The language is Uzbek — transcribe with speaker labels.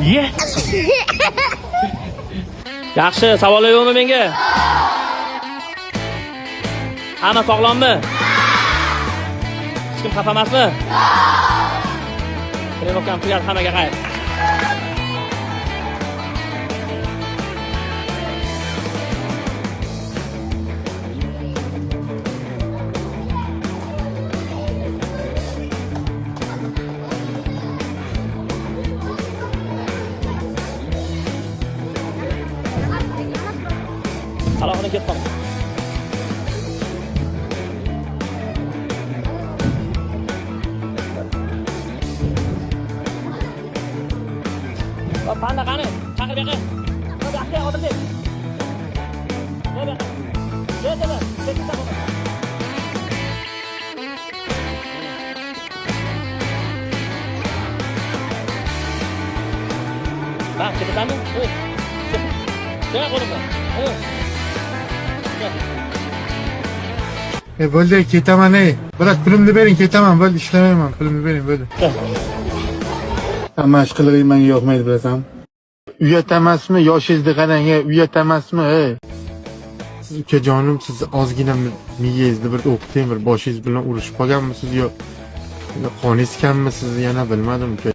Speaker 1: Ye. Yaxshi, savollar yo'qmi menga? Hamma sog'lommi? Hech kim xafa emasmi? Trenirovkam tugadi, hammaga xayr. Alohida ketib qoldi. Panda qani? Chaqir bu yoqqa. Bu yoqqa Odilbek. Bu yoqqa. Kel, kel, kel, kel. Bak, ketasanmi? Kel qo'limdan.
Speaker 2: Bo'ldi, ketaman ey. Brat, pulimni bering, ketaman. Bo'ldi, ishlamayman. Pulimni bering, bo'ldi. Mana shu qilig'ing menga yoqmaydi, bilasanmi? Uyat emasmi? Yoshingizni qarang, ey, uyat emasmi, ey? Siz ukajonim, siz ozgina miyangizni bir o'qiting, bir boshingiz bilan urushib qolganmisiz yo qoningiz kammi sizni yana bilmadim uka.